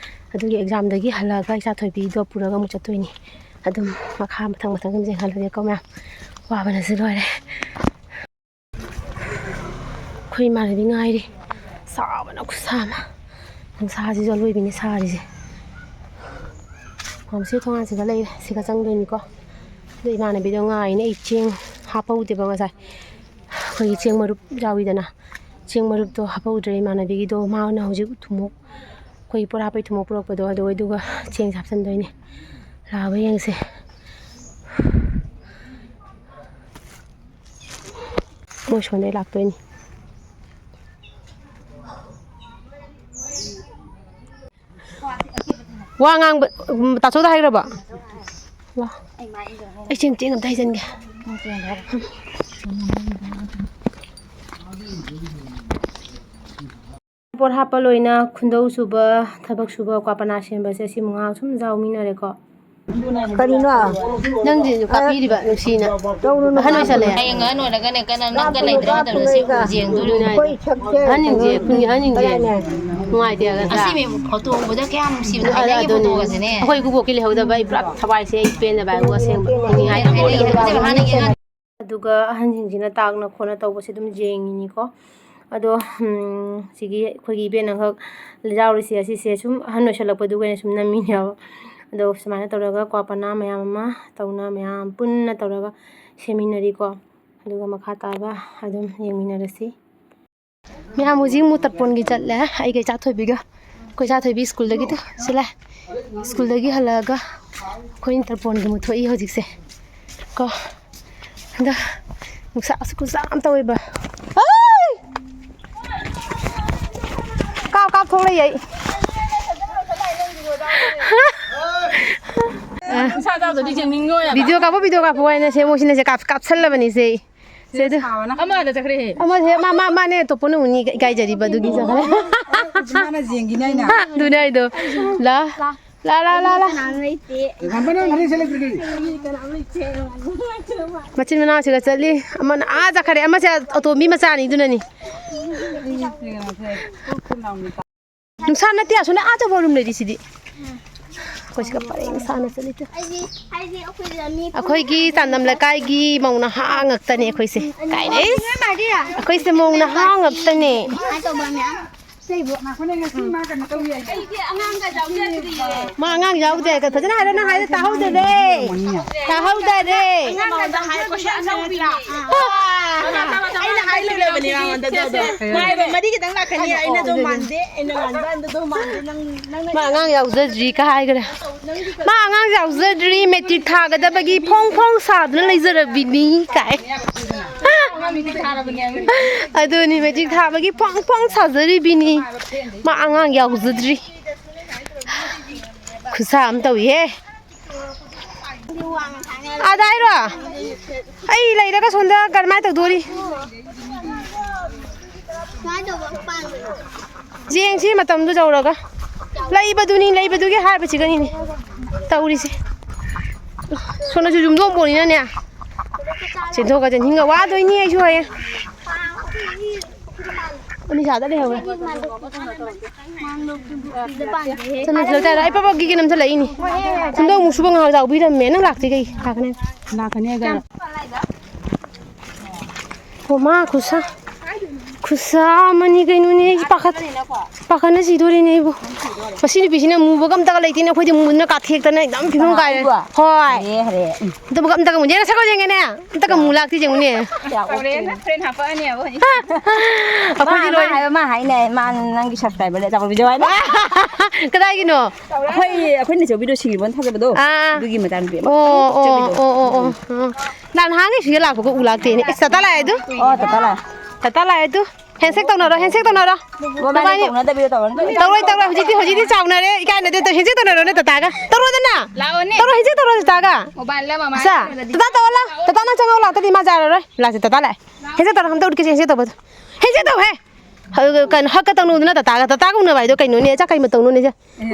ꯑꯗꯨꯒꯤ ꯑꯦꯛꯖꯥꯝꯗꯒꯤ ꯍꯜꯂꯛꯑꯒ ꯏꯆꯥ ꯊꯣꯏꯕꯤꯗꯣ ꯄꯨꯔꯒ ꯑꯃꯨꯛ ꯆꯠꯇꯣꯏꯅꯤ꯫ ꯑꯗꯨꯝ ꯃꯈꯥ ꯃꯊꯪ ꯃꯊꯪ ꯑꯗꯨꯝ ꯌꯦꯡꯍꯜꯂꯒꯦꯀꯣ ꯃꯌꯥꯝ꯫ ꯋꯥꯕꯅꯁꯨ ꯂꯣꯏꯔꯦ꯫ ꯑꯩꯈꯣꯏ ꯏꯃꯥꯟꯅꯕꯤ ꯉꯥꯏꯔꯤ꯫ ꯁꯥꯕꯅ ꯈꯨꯠꯁꯥ ꯑꯃ꯫ ꯅꯨꯡꯁꯥꯁꯤꯁꯨ ꯑꯔꯣꯏꯕꯤꯅꯤ ꯁꯥꯔꯤꯁꯦ꯫ ꯃꯥꯝꯁꯤ ꯊꯣꯡꯒꯥꯟꯁꯤꯒ ꯂꯩꯔꯦ꯫ ꯁꯤꯒ ꯆꯪꯗꯣꯏꯅꯤꯀꯣ꯫ ꯑꯗꯣ ꯏꯃꯥꯟꯅꯕꯤꯗꯣ ꯉꯥꯏꯅꯦ꯫ ꯑꯩ ꯆꯦꯡ ꯍꯥꯞꯄꯧꯗꯦꯕ ꯉꯁꯥꯏ꯫ ꯑꯩꯈꯣꯏꯒꯤ ꯆꯦꯡ ꯃꯔꯨꯞ ꯌꯥꯎꯋꯤꯗꯅ꯫ ꯆꯦꯡ ꯃꯔꯨꯞꯇꯣ ꯍꯥꯞꯄꯧꯗ꯭ꯔꯦ ꯏꯃꯥꯟꯅꯕꯤꯒꯤꯗꯣ꯫ ꯃꯥꯅ ꯍꯧꯖꯤꯛ ꯊꯨꯝꯃꯣꯛ, ꯑꯩꯈꯣꯏꯒꯤ ꯄꯣꯠ ꯍꯥꯞꯄꯩ ꯊꯨꯝꯃꯣꯛ ꯄꯨꯔꯛꯄꯗꯣ, ꯑꯗꯨ, ꯑꯗꯨꯒ ꯆꯦꯡꯁꯦ ꯍꯥꯞꯆꯤꯟꯗꯣꯏꯅꯦ꯫ ꯂꯥꯛꯑꯕ ꯌꯦꯡꯁꯦ꯫ ꯃꯣꯏ ꯁꯣꯝꯗꯩ ꯂꯥꯛꯇꯣꯏꯅꯤ꯫ ꯋꯥ ꯉꯥꯡꯕ, ꯎꯝ, ꯇꯥꯆꯧꯗ ꯍꯥꯏꯈ꯭ꯔꯕꯣ? ꯋꯥ꯫ ꯑꯩ ꯆꯦꯡ, ꯆꯦꯡ ꯑꯝꯇ ꯍꯩꯖꯤꯟꯒꯦ꯫ ꯎꯝ꯫ ꯄꯣꯠ ꯍꯥꯞꯄ ꯂꯣꯏꯅ ꯈꯨꯟꯗꯧ ꯁꯨꯕ, ꯊꯕꯛ ꯁꯨꯕ, ꯀ꯭ꯋꯥ ꯄꯅꯥ ꯁꯦꯝꯕꯁꯦ ꯁꯤꯃꯨꯛ ꯉꯥꯏꯍꯥꯛ ꯁꯨꯝ ꯌꯥꯎꯃꯤꯟꯅꯔꯦꯀꯣ꯫ ꯀꯔꯤꯅꯣ? ꯅꯪꯁꯦ ꯀꯥꯞꯄꯤꯔꯤꯕ ꯅꯨꯡꯁꯤꯅ꯫ ꯇꯧꯔꯨꯅꯨ꯫ ꯑꯍꯟ ꯑꯣꯏꯁꯜꯂꯛꯑꯦ꯫ ꯍꯌꯦꯡ ꯑꯍꯟ ꯑꯣꯏꯔꯒꯅꯦ ꯀꯅꯥ ꯅꯪꯒ ꯂꯩꯇ꯭ꯔ ꯃꯇꯝꯗ ꯁꯤ ꯀꯥꯞꯄꯨꯅꯨ꯫ ꯌꯦꯡꯗꯣꯏꯅꯤ꯫ ꯑꯗꯨꯅꯦ ꯍꯥꯏꯁꯦ꯫ ꯑꯩꯈꯣꯏ ꯁꯛꯁꯦ ꯑꯍꯟꯁꯤꯡꯁꯦ, ꯈꯨꯟꯒꯤ ꯑꯍꯟꯁꯤꯡꯁꯦ ꯀꯔꯥꯏꯅꯦ? ꯅꯨꯡꯉꯥꯏꯇꯦ ꯍꯥꯏꯒꯗ꯭ꯔꯥ? ꯑꯁꯤ ꯃꯤ ꯐꯣꯇꯣ ꯎꯕꯗ ꯀꯌꯥꯝ ꯅꯨꯡꯁꯤꯕꯅꯣ, ꯑꯗꯨ, ꯊꯥꯏꯅꯒꯤ ꯑꯗꯨꯅꯦ꯫ ꯐꯣꯇꯣꯒꯁꯤꯅꯦ꯫ ꯑꯩꯈꯣꯏ ꯏꯀꯨꯕꯣꯛꯀꯤ ꯂꯩꯍꯧꯗꯕ ꯑꯩ ꯄꯨꯔꯥ ꯊꯋꯥꯏꯁꯦ ꯑꯩ ꯄꯦꯟꯗꯕ ꯍꯥꯏꯕꯨ ꯑꯁꯦꯡꯕ꯫ ꯍꯥꯏꯗꯤ ꯍꯥꯟꯅꯒꯤ ꯑꯉꯥꯡ ꯑꯗꯨꯒ ꯑꯍꯟꯁꯤꯡꯁꯤꯅ ꯇꯥꯛꯅ ꯈꯣꯠꯅ ꯇꯧꯕꯁꯦ ꯑꯗꯨꯝ ꯌꯦꯡꯉꯤꯅꯤꯀꯣ꯫ ꯑꯗꯣ, ꯎꯝ, ꯁꯤꯒꯤ ꯑꯩꯈꯣꯏꯒꯤ ꯏꯕꯦꯟ ꯑꯃꯈꯛ ꯌꯥꯎꯔꯤꯁꯦ, ꯑꯁꯤꯁꯦ ꯁꯨꯝ ꯑꯍꯟ ꯑꯣꯏꯁꯜꯂꯛꯄꯗꯨꯒ ꯑꯩꯅ ꯁꯨꯝ ꯅꯝꯃꯤꯅꯦꯕ꯫ ꯑꯗꯣ ꯁꯨꯃꯥꯏꯅ ꯇꯧꯔꯒ ꯀ꯭ꯋꯥ ꯄꯅꯥ ꯃꯌꯥꯝ ꯑꯃ ꯇꯧꯅ ꯃꯌꯥꯝ ꯄꯨꯟꯅ ꯇꯧꯔꯒ ꯁꯦꯝꯃꯤꯟꯅꯔꯤꯀꯣ꯫ ꯑꯗꯨꯒ ꯃꯈꯥ ꯇꯥꯕ ꯑꯗꯨꯝ ꯌꯦꯡꯃꯤꯟꯅꯔꯁꯤ꯫ ꯃꯌꯥꯝ ꯍꯧꯖꯤꯛ ꯑꯃꯨꯛ ꯇꯔꯄꯣꯟꯒꯤ ꯆꯠꯂꯦ, ꯑꯩꯒ ꯏꯆꯥꯊꯣꯏꯕꯤꯒ꯫ ꯑꯩꯈꯣꯏ ꯏꯆꯥꯊꯣꯏꯕꯤ ꯁ꯭ꯀꯨꯜꯗꯒꯤ ꯇꯨ, ꯁꯤ ꯂꯥꯛꯑꯦ꯫ ꯁ꯭ꯀꯨꯜꯗꯒꯤ ꯍꯜꯂꯛꯑꯒ ꯑꯩꯈꯣꯏ ꯇꯔꯄꯣꯟꯒꯤ ꯑꯃꯨꯛ ꯊꯣꯛꯏ ꯍꯧꯖꯤꯛꯁꯦ꯫ ꯀꯣ꯫ ꯍꯟꯗꯛ ꯅꯨꯡꯁꯥꯁꯨ ꯈꯨꯠꯁꯥ ꯑꯃ ꯇꯧꯋꯦꯕ꯫ ꯑꯩ! ꯀꯥꯞ, ꯀꯥꯞ ꯊꯣꯛꯂꯛꯏ ꯑꯩ꯫ ꯅꯨꯡꯁꯥ ꯆꯥꯗ꯭ꯔꯗꯤ ꯌꯦꯡꯅꯤꯡꯉꯣꯏ ꯍꯥꯏꯕ꯫ ꯚꯤꯗꯤꯑꯣ ꯀꯥꯞꯄꯣ, ꯚꯤꯗꯤꯑꯣ ꯀꯥꯞꯄꯣ ꯍꯥꯏꯅ ꯁꯦ, ꯃꯣꯏꯁꯤꯅ ꯁꯦ ꯀꯥꯞ-, ꯀꯥꯞꯁꯜꯂꯕꯅꯤ ꯁꯦ꯫ ꯁꯦ, ꯑꯗꯨ ꯁꯥꯕꯅ꯫ ꯑꯃꯗ ꯆꯠꯈ꯭ꯔꯦꯍꯦ꯫ ꯑꯃꯁꯦ, ꯃꯥ, ꯃꯥ, ꯃꯥꯅꯦ, ꯑꯇꯣꯞꯄꯅ ꯎꯅꯤ ꯏꯀꯥꯏꯖꯔꯤꯕ ꯑꯗꯨꯒꯤ ꯆꯠꯈ꯭ꯔꯦ꯫ ꯃꯥꯅ ꯌꯦꯡꯈꯤꯅꯤ ꯍꯥꯏꯅ꯫ ꯑꯗꯨꯅꯦ ꯍꯥꯏꯗꯣ꯫ ꯂꯥ, ꯂꯥ, ꯂꯥ, ꯂꯥ, ꯂꯥ꯫ ꯀꯅꯥꯝ ꯂꯩꯇꯦ꯫ ꯃꯆꯤꯟ ꯃꯅꯥꯎꯁꯤꯒ ꯆꯠꯂꯤ꯫ ꯑꯃꯅ ꯑꯥ ꯆꯠꯈ꯭ꯔꯦ꯫ ꯑꯃꯁꯦ ꯑꯇꯣꯝꯕꯤ ꯃꯆꯥꯅꯤ ꯑꯗꯨꯅꯅꯤ꯫ ꯅꯨꯡꯁꯥ ꯅꯠꯇꯦ, ꯑꯁꯣꯝꯗ ꯑꯥ ꯆꯠꯄ ꯔꯨꯝ ꯂꯩꯔꯤꯁꯤꯗꯤ꯫ ꯑꯩꯈꯣꯏ ꯁꯤꯒ ꯄꯔꯦꯡ ꯁꯥꯅ ꯆꯠꯂꯤꯗꯣ꯫ ꯑꯩꯗꯤ, ꯑꯩꯗꯤ ꯑꯩꯈꯣꯏꯗ ꯃꯤ ꯑꯩꯈꯣꯏꯒꯤ ꯆꯥꯟꯗꯝ ꯂꯩꯀꯥꯏꯒꯤ ꯃꯧ ꯅꯍꯥ ꯉꯥꯛꯇꯅꯦ ꯑꯩꯈꯣꯏꯁꯦ꯫ ꯀꯥꯏꯗꯩ? ꯑꯩꯈꯣꯏꯁꯦ ꯃꯧ ꯅꯍꯥ ꯉꯥꯛꯇꯅꯦ꯫ ꯀꯃꯥꯏꯅ ꯇꯧꯕ ꯃꯌꯥꯝ ꯂꯩꯕ꯭ꯔꯣ? ꯉꯥꯏꯈꯣꯅꯦ, ꯉꯁꯤ ꯃꯥ ꯀꯩꯅꯣ ꯇꯧꯔꯤ ꯍꯥꯏꯅꯦ꯫ ꯑꯩꯗꯤ ꯑꯉꯥꯡꯒ ꯌꯥꯎꯖꯗ꯭ꯔꯤꯌꯦ꯫ ꯃꯥ ꯑꯉꯥꯡ ꯌꯥꯎꯗꯦ꯫ ꯐꯖꯅ ꯍꯥꯏꯔꯣ, ꯅꯪ ꯍꯥꯏꯗꯣ ꯇꯥꯍꯧꯗꯔꯦ꯫ ꯇꯥꯍꯧꯗꯔꯦ꯫ ꯑꯉꯥꯡꯒ ꯌꯥꯎꯖꯗ꯭ꯔꯤꯌꯦ꯫ ꯑꯩꯅ ꯍꯥꯏ ꯂꯣꯏꯔꯕꯅꯦ ꯃꯉꯣꯟꯗ ꯑꯗꯣ, ꯑꯗꯣ꯫ ꯃꯥꯏꯗꯣ ꯃꯔꯤ ꯈꯤꯇꯪ ꯂꯥꯛꯀꯅꯤ꯫ ꯑꯩꯅꯗꯣ ꯃꯥꯟꯗꯦ, ꯑꯩꯅ ꯂꯥꯟꯖꯥꯟꯗꯗꯣ ꯃꯥꯟꯗꯦ꯫ ꯅꯪ, ꯅꯪꯅ ꯃꯥ ꯑꯉꯥꯡ ꯌꯥꯎꯖꯗ꯭ꯔꯤ ꯀ ꯍꯥꯏꯈ꯭ꯔꯦ꯫ ꯃꯥ ꯑꯉꯥꯡ ꯌꯥꯎꯖꯗ꯭ꯔꯤ, ꯃꯦꯇ꯭ꯔꯤꯛ ꯊꯥꯒꯗꯕꯒꯤ ꯐꯣꯡ ꯐꯣꯡ ꯁꯥꯗꯨꯅ ꯂꯩꯖꯔꯕꯤꯅꯤ ꯀꯥꯏ꯫ ꯑꯗꯨꯅꯤ, ꯃꯦꯇ꯭ꯔꯤꯛ ꯊꯥꯕꯒꯤ ꯐꯣꯡ ꯐꯣꯡ ꯁꯥꯖꯔꯤꯕꯤꯅꯤ꯫ ꯃꯥ ꯑꯉꯥꯡ ꯌꯥꯎꯖꯗ꯭ꯔꯤ꯫ ꯈꯨꯠꯁꯥ ꯑꯃ ꯇꯧꯏꯍꯦ꯫ ꯑꯥꯗ ꯍꯥꯏꯔꯣ? ꯑꯩ ꯂꯩꯔꯒ ꯁꯣꯝꯗ ꯀꯔꯝꯍꯥꯏꯅ ꯇꯧꯗꯣꯔꯤ? ꯀꯃꯥꯏꯅ ꯇꯧꯕ ꯄꯥꯟꯕꯅꯣ? ꯆꯦꯡꯁꯤ ꯃꯇꯝꯗꯨ ꯌꯧꯔꯒ ꯂꯩꯕꯗꯨꯅꯤ, ꯂꯩꯕꯗꯨꯒꯤ ꯍꯥꯏꯕꯁꯤꯒꯅꯤꯅꯦ ꯇꯧꯔꯤꯁꯦ꯫ ꯁꯣꯝꯗꯁꯨ ꯌꯨꯝꯊꯣꯡ ꯄꯣꯛꯅꯤꯅꯅꯦ, ꯆꯦꯟꯊꯣꯛꯀ ꯆꯦꯟꯁꯤꯟꯒ ꯋꯥꯗꯣꯏꯅꯤ ꯑꯩꯁꯨ ꯍꯌꯦꯡ꯫ ꯑꯅꯤꯁꯥꯗ ꯂꯩꯍꯧꯔꯦ꯫ ꯆꯠꯂꯨ, ꯆꯠꯂꯨ, ꯆꯠꯂꯨ꯫ ꯑꯩ ꯄꯕꯒꯤ ꯀꯩꯅꯣꯝ ꯆꯠꯂꯛꯏꯅꯤ꯫ ꯁꯣꯝꯗ ꯑꯃꯨꯛ ꯁꯨꯕ ꯉꯥꯏꯍꯥꯛ ꯌꯥꯎꯕꯤꯔꯝꯃꯦ꯫ ꯅꯪ ꯂꯥꯛꯇ꯭ꯔꯤ ꯀꯩ? ꯂꯥꯛꯀꯅꯤ꯫ ꯂꯥꯛꯀꯅꯤ ꯍꯥꯏꯗꯥꯏꯅꯦ? ꯑꯣ ꯃꯥ ꯈꯨꯠꯁꯥ꯫ ꯈꯨꯠꯁꯥ ꯑꯃꯅꯤ ꯀꯩꯅꯣꯅꯦ꯫ ꯑꯩ ꯄꯥꯈꯠ-, ꯄꯥꯈꯠꯅ ꯁꯤꯗꯣꯔꯦꯅꯦ ꯑꯩꯕꯨ꯫ ꯃꯁꯤ ꯅꯨꯄꯤꯁꯤꯅ ꯃꯨꯕꯒ ꯑꯝꯇꯒ ꯂꯩꯇꯦꯅꯦ꯫ ꯑꯩꯈꯣꯏꯗꯤ ꯃꯨꯗꯅ ꯀꯥꯊꯦꯛꯇꯅ ꯌꯥꯝ ꯐꯤꯕꯝ ꯀꯥꯏꯔꯦ꯫ ꯑꯩꯕꯨ? ꯍꯣꯏ꯫ ꯍꯔꯦ, ꯍꯔꯦ꯫ ꯎꯝ꯫ ꯑꯝꯇ, ꯑꯝꯇꯒ ꯃꯨ-, ꯌꯦꯡꯉꯦ, ꯁꯛꯀ ꯌꯦꯡꯉꯦꯅꯦ꯫ ꯑꯝꯇꯒ ꯃꯨ ꯂꯥꯛꯇꯦ ꯌꯦꯡꯉꯨꯅꯦ꯫ ꯍꯣꯔꯦꯟ friend ꯍꯥꯄꯛꯑꯅꯦꯕ ꯍꯧꯖꯤꯛ꯫ ꯑꯩꯈꯣꯏꯗꯤ ꯃꯥ, ꯃꯥ ꯂꯣꯏꯔꯦ꯫ ꯍꯥꯏꯕ, ꯃꯥ ꯍꯥꯏꯅꯦ, ꯃꯥ ꯅꯪꯒꯤ subscriber ꯂꯩ, ꯑꯆꯥꯄꯣꯠ ꯄꯤꯖꯧ ꯍꯥꯏꯅ꯫ ꯀꯗꯥꯏꯒꯤꯅꯣ? ꯑꯩꯈꯣꯏ, ꯑꯩꯈꯣꯏ ꯅꯦꯆꯧꯕꯤꯗꯣ ꯁꯤꯈꯤꯕ ꯊꯥꯖꯕꯗꯣ? ꯑꯥ꯫ ꯑꯗꯨꯒꯤ ꯃꯆꯥꯅꯨꯄꯤ ꯑꯃ ꯑꯣ, ꯑꯣ, ꯆꯠꯄꯤꯗꯣ꯫ ꯑꯣ, ꯑꯣ, ꯑꯣ, ꯑꯣ꯫ ꯅꯍꯥꯟ ꯅꯍꯥꯟꯒꯩ ꯁꯤꯗ ꯂꯥꯛꯄꯒ ꯎ ꯂꯥꯛꯇꯦꯅꯦ꯫ ꯑꯦꯁ, ꯇꯇꯥ ꯂꯥꯛꯑꯦ ꯑꯗꯨ꯫ ꯑꯣ, ꯇꯇꯥ ꯂꯥꯛꯑꯦ꯫ ꯇꯇꯥ ꯂꯥꯛꯑꯦ ꯑꯗꯨ꯫ Handshake ꯇꯧꯅꯔꯣ, handshake ꯇꯧꯅꯔꯣ꯫ ꯃꯕꯥꯅꯤ ꯅꯕꯥꯅꯤ ꯀꯧꯅꯗꯕꯤꯗ ꯇꯧꯔꯅꯤ꯫ ꯇꯧꯔꯣꯏ, ꯇꯧꯔꯣꯏ꯫ ꯍꯧꯖꯤꯛꯇꯤ, ꯍꯧꯖꯤꯛꯇꯤ ꯆꯥꯎꯅꯔꯦ꯫ ꯏꯀꯥꯏꯅꯗꯦ꯫ ꯇꯧ-, handshake ꯇꯧꯅꯔꯣꯅꯦ ꯇꯇꯥꯒ꯫ ꯇꯧꯔꯣꯗꯅ꯫ ꯂꯥꯛꯑꯣꯅꯦ꯫ ꯇꯧꯔꯣ, handshake ꯇꯧꯔꯣ ꯇꯇꯥꯒ꯫ ꯃꯣꯕꯥꯏꯜꯗ ꯃꯃꯥ ꯑꯁꯥ, ꯇꯇꯥ ꯇꯧꯔꯣ ꯂꯥꯎ꯫ ꯇꯇꯥ ꯅꯪ ꯆꯪꯉꯛꯑꯣ ꯂꯥꯎ꯫ ꯇꯗꯤ ꯃꯥ ꯌꯥꯔꯔꯣꯏ꯫ ꯂꯥꯛꯁꯦ, ꯇꯇꯥ ꯂꯥꯛꯑꯦ꯫ Handshake ꯇꯧꯔꯣ, ꯑꯝꯇ ꯎꯠꯀꯦꯁꯦ, handshake ꯇꯧꯕꯗꯣ꯫ Handshake ꯇꯧꯍꯦ꯫ ꯍ-, ꯀꯩꯅꯣ, ꯍꯛꯀ ꯇꯧꯅꯨꯗꯅ ꯇꯇꯥꯒ꯫ ꯇꯇꯥꯒ ꯎꯅꯕ ꯍꯥꯏꯗꯣ ꯀꯩꯅꯣꯅꯦ? ꯆꯥꯛ ꯀꯩ ꯃꯇꯧꯅꯣꯅꯦ? ꯎꯝ꯫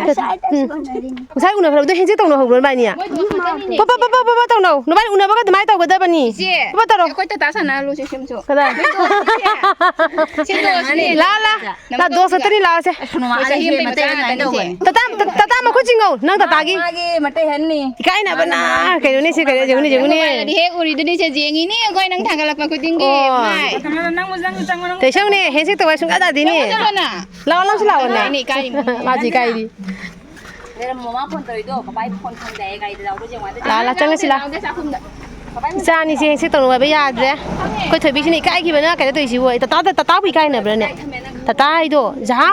ꯉꯁꯥꯏ ꯎꯅꯈ꯭ꯔꯕꯗꯣ handshake ꯇꯧꯅꯍꯧꯕ꯭ꯔꯣ ꯅꯕꯥꯅꯤ? ꯃꯣꯏ ꯗꯣꯁ ꯈꯛꯇꯅꯤꯅꯦ, ꯄ-, ꯄ-, ꯏꯆꯦ꯫ ꯄ-, ꯄ-, ꯄ-, ꯄ ꯇꯧꯅꯧ꯫ ꯅꯕꯥꯅꯤ ꯎꯅꯕꯒ ꯑꯗꯨꯃꯥꯏꯅ ꯇꯧꯒꯗꯕꯅꯤ꯫ ꯏꯆꯦ, ꯄ-, ꯄ ꯇꯧꯔꯣ꯫ ꯑꯩꯈꯣꯏ ꯇꯇꯥ ꯁꯥꯟꯅꯍꯜꯂꯨꯁꯦ ꯁꯤꯝꯁꯨ꯫ ꯀꯗꯥꯏ? ꯁꯤ ꯗꯣꯁꯅꯦ꯫ ꯂꯥ, ꯂꯥ꯫ ꯅꯪ ꯂꯥ, ꯗꯣꯁ ꯈꯛꯇꯅꯤ, ꯂꯥꯛꯑꯣꯁꯦ꯫ ꯑꯁ, ꯅꯣꯡꯃ ꯃꯣꯏ ꯑꯥꯗ ꯆꯍꯤ ꯏꯆꯦ ꯑꯃꯇꯩ ꯃꯇꯥꯡ ꯑꯗꯨꯃꯥꯏꯅ ꯉꯥꯛꯇꯅꯤꯁꯦ꯫ ꯇꯧꯕꯅꯤ꯫ ꯇꯇꯥ, ꯇ-, ꯇꯇꯥ ꯃꯈꯨꯠ ꯆꯤꯡꯉꯧ꯫ ꯅꯪ ꯇꯇꯥꯒꯤ꯫ ꯃꯥꯒꯤ ꯃꯇꯩ ꯍꯟꯅꯤ꯫ ꯏꯀꯥꯏꯅꯕꯅ꯫ ꯀꯩꯅꯣꯅꯦ ꯁꯤ, ꯀꯩꯅꯣ, ꯌꯦꯡꯉꯨꯅꯦ, ꯌꯦꯡꯉꯨꯅꯦ꯫ ꯃꯣꯕꯥꯏꯜꯗꯗꯤ ꯍꯦꯛ ꯎꯔꯤꯗꯨꯅꯤꯁꯦ, ꯌꯦꯡꯉꯤꯅꯦ ꯑꯩꯈꯣꯏ ꯅꯪ ꯊꯥꯡꯒꯠꯂꯛꯄ ꯈꯨꯗꯤꯡꯒꯤ꯫ ꯑꯣ꯫ ꯃꯥꯏ꯫ ꯅꯪꯕꯨ ꯆꯪꯉꯨ, ꯆꯪꯉꯨ, ꯅꯪꯕꯨ꯫ ꯀꯩꯁꯧꯅꯦ, handshake ꯇꯧꯕ ꯁꯨꯡꯌꯥ ꯌꯥꯗꯦꯅꯦ꯫ ꯆꯪꯉꯨ, ꯆꯠꯂꯣꯅ꯫ ꯂꯥꯛꯑꯣ, ꯅꯪꯁꯨ ꯂꯥꯛꯑꯣꯅꯦ꯫ ꯃꯥꯅꯦ, ꯏꯀꯥꯏꯔꯤꯅꯤ꯫ ꯃꯥꯁꯨ ꯏꯀꯥꯏꯔꯤ꯫ ꯂꯩꯔꯝꯃꯣ, ꯃꯥ phone ꯇꯧꯔꯤꯗꯣ, ꯄꯄꯥꯏ phone ꯈꯪꯗꯦ, ꯒꯥꯔꯤꯗ ꯌꯥꯎꯕ꯭ꯔꯥ ꯌꯦꯡꯉꯣ, ꯑꯗ ꯂꯥ, ꯂꯥ, ꯆꯪꯉꯁꯤ ꯂꯥ꯫ ꯆꯥꯛꯈꯨꯝꯗ꯫ ꯄꯄꯥꯏ ꯃꯆꯥ ꯏꯆꯥꯅꯤꯁꯦ handshake ꯇꯧꯅꯕ ꯌꯥꯗ꯭ꯔꯦ꯫ ꯑꯩꯈꯣꯏ ꯊꯣꯏꯕꯤꯁꯤꯅ ꯏꯀꯥꯏꯈꯤꯕꯅ ꯀꯩꯅꯣ ꯇꯧꯔꯤꯁꯤꯕꯨ꯫ ꯑꯩ ꯇꯇꯥꯗ, ꯇꯇꯥꯕꯨ ꯏꯀꯥꯏꯅꯕ꯭ꯔꯥꯅꯦ? ꯇꯇꯥ ꯍꯥꯏꯗꯣ ꯖꯍꯥ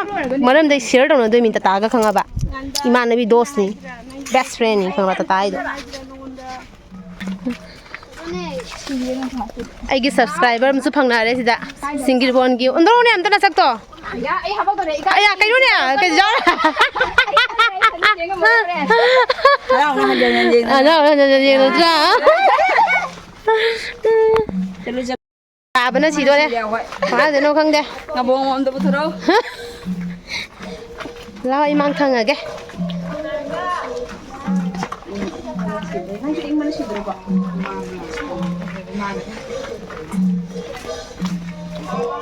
ꯃꯔꯝꯗꯩ share ꯇꯧꯅꯗꯣꯏꯃꯤ ꯇꯇꯥꯒ, ꯈꯪꯉꯕ? ꯏꯃꯥꯟꯅꯕꯤ ꯗꯣꯁꯅꯤ, best friendꯅꯤ, ꯈꯪꯉꯕ? ꯇꯇꯥ ꯍꯥꯏꯗꯣ꯫ ꯑꯩꯒꯤ subscriber ꯑꯃꯁꯨ ꯐꯪꯅꯔꯦ ꯁꯤꯗ, ꯁꯤꯡꯒꯤꯔꯕꯣꯟꯒꯤ꯫ ꯑꯣꯟꯊꯣꯔꯛꯎꯅꯦ ꯑꯝꯇ ꯅꯁꯛꯇꯣ꯫ ꯑꯌꯥ, ꯑꯩ ꯍꯥꯄꯛꯇꯣꯔꯦ, ꯏꯀꯥꯏ꯫ ꯑꯌꯥ, ꯀꯩꯅꯣꯅꯦ? ꯀꯩ ꯖꯥ-, ꯍꯔꯥꯎꯅ ꯍꯟꯖꯟ ꯍꯟꯖꯟ ꯌꯦꯡꯅ꯫ ꯍꯔꯥꯎꯅ ꯍꯟꯖꯟ ꯍꯟꯖꯟ ꯌꯦꯡꯅꯗ꯭ꯔꯥ? ꯆꯠꯂꯨ, ꯆꯠꯂꯨ꯫ ꯇꯥꯕꯅ ꯁꯤꯗꯣꯔꯦ꯫ ꯁꯤꯔꯦ ꯑꯩꯈꯣꯏ꯫ ꯀꯃꯥꯏꯅ ꯇꯧꯗꯣꯏꯅꯣ ꯈꯪꯗꯦ꯫ ꯅꯕꯣꯡ ꯑꯝꯇ ꯄꯨꯊꯣꯔꯛꯎ꯫ ꯂꯥꯛꯑꯣ, ꯑꯩ ꯃꯥꯡ ꯊꯪꯉꯒꯦ꯫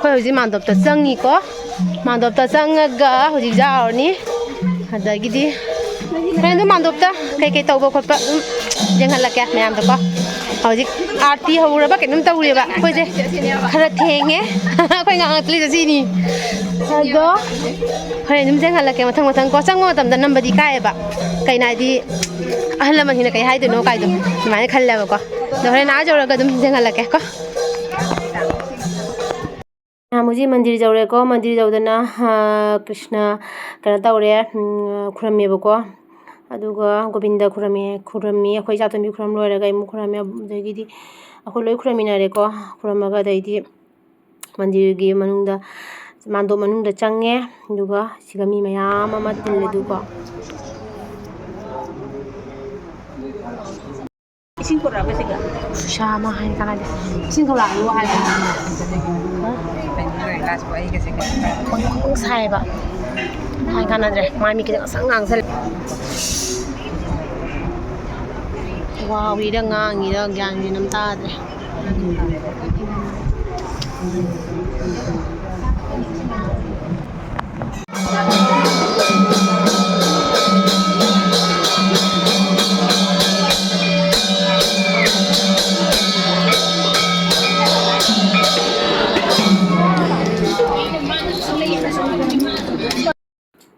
ꯑꯩꯈꯣꯏ ꯍꯧꯖꯤꯛ ꯃꯥꯟꯗꯣꯞꯇ ꯆꯪꯉꯤꯀꯣ꯫ ꯃꯥꯟꯗꯣꯞꯇ ꯆꯪꯉꯒ ꯍꯧꯖꯤꯛ ꯌꯥꯎꯔꯅꯤ꯫ ꯑꯗꯒꯤꯗꯤ ꯍꯣꯔꯦꯟ ꯑꯗꯨꯝ ꯃꯥꯟꯗꯣꯞꯇ ꯀꯩꯀꯩ ꯇꯧꯕ ꯈꯣꯠꯄ ꯑꯗꯨꯝ ꯌꯦꯡꯍꯜꯂꯛꯀꯦ ꯃꯌꯥꯝꯗꯀꯣ꯫ ꯍꯧꯖꯤꯛ ꯑꯥꯔꯇꯤ ꯍꯧꯔꯕ ꯀꯩꯅꯣꯝ ꯇꯧꯔꯦꯕ꯫ ꯑꯩꯈꯣꯏꯁꯦ ꯈꯔ ꯊꯦꯡꯉꯦ꯫ ꯑꯩꯈꯣꯏ ꯉꯥꯡꯉꯛꯇ꯭ꯔꯤꯁꯦ ꯁꯤꯅꯤ꯫ ꯑꯗꯣ ꯍꯣꯔꯦꯟ ꯑꯗꯨꯝ ꯆꯦꯟꯍꯜꯂꯛꯀꯦ ꯃꯊꯪ ꯃꯊꯪ ꯀꯣ꯫ ꯆꯪꯕ ꯃꯇꯝꯗ ꯅꯝꯕꯗꯤ ꯏꯀꯥꯏꯌꯦꯕ, ꯀꯩꯅꯣ ꯍꯥꯏꯗꯤ ꯑꯍꯜ ꯂꯃꯟꯁꯤꯡꯅ ꯀꯩ ꯍꯥꯏꯗꯣꯏꯅꯣ ꯀꯥꯏꯗꯣ ꯑꯗꯨꯃꯥꯏꯅ ꯈꯜꯂꯦꯕꯀꯣ꯫ ꯑꯗꯣ ꯍꯣꯔꯦꯟ ꯑꯥ ꯌꯧꯔꯒ ꯑꯗꯨꯝ ꯆꯦꯟꯍꯜꯂꯛꯀꯦ ꯀꯣ꯫ ꯃꯌꯥꯝ ꯍꯧꯖꯤꯛ ꯃꯟꯗꯤꯔ ꯌꯧꯔꯦꯀꯣ꯫ ꯃꯟꯗꯤꯔ ꯌꯧꯗꯅ, ꯑꯥ, ꯀ꯭ꯔꯤꯁꯅ ꯀꯩꯅꯣ ꯇꯧꯔꯦ, ꯎꯝ, ꯈꯨꯔꯝꯃꯦꯕꯀꯣ꯫ ꯑꯗꯨꯒ ꯒꯣꯕꯤꯟꯗ ꯈꯨꯔꯝꯃꯦ, ꯈꯨꯔꯝꯃꯤ꯫ ꯑꯩꯈꯣꯏ ꯏꯆꯥꯇꯣꯝꯕꯤ ꯈꯨꯔꯝ ꯂꯣꯏꯔꯒ ꯑꯩ ꯑꯃꯨꯛ ꯈꯨꯔꯝꯃꯦ꯫ ꯑꯗꯒꯤꯗꯤ ꯑꯩꯈꯣꯏ ꯂꯣꯏ ꯈꯨꯔꯝꯃꯤꯟꯅꯔꯦꯀꯣ꯫ ꯈꯨꯔꯝꯃꯒ ꯑꯗꯩꯗꯤ ꯃꯟꯗꯤꯔꯒꯤ ꯃꯅꯨꯡꯗ, ꯃꯥꯟꯗꯣꯞ ꯃꯅꯨꯡꯗ ꯆꯪꯉꯦ꯫ ꯑꯗꯨꯒ ꯁꯤꯒ ꯃꯤ ꯃꯌꯥꯝ ꯑꯃ ꯇꯤꯜꯂꯦ ꯑꯗꯨꯀꯣ꯫ ꯏꯁꯤꯡ ꯄꯨꯔꯛꯑꯕ ꯁꯤꯒ? ꯈꯨꯁꯥ ꯑꯃ ꯍꯥꯏ ꯀꯥꯟꯅꯗꯦ꯫ ꯏꯁꯤꯡ ꯈꯔ ꯂꯥꯛꯑꯣ ꯍꯥꯏꯕ꯫ ꯀꯩꯅꯣ ꯂꯥꯁꯄꯨ ꯑꯩꯒꯁꯦ ꯀꯩꯅꯣ ꯇꯧꯔꯦ꯫ ꯐꯣꯡ ꯐꯣꯡ ꯁꯥꯏꯌꯦꯕ꯫ ꯍꯥꯏ ꯀꯥꯟꯅꯗ꯭ꯔꯦ꯫ ꯃꯥꯏ ꯃꯤꯠꯀ ꯉꯁꯪ ꯉꯥꯡꯁꯜꯂꯦ꯫ ꯋꯥꯎꯔꯤꯔ ꯉꯥꯡꯉꯤꯔ ꯒ꯭ꯌꯥꯟ ꯃꯦꯟ ꯑꯃ ꯇꯥꯗ꯭ꯔꯦ꯫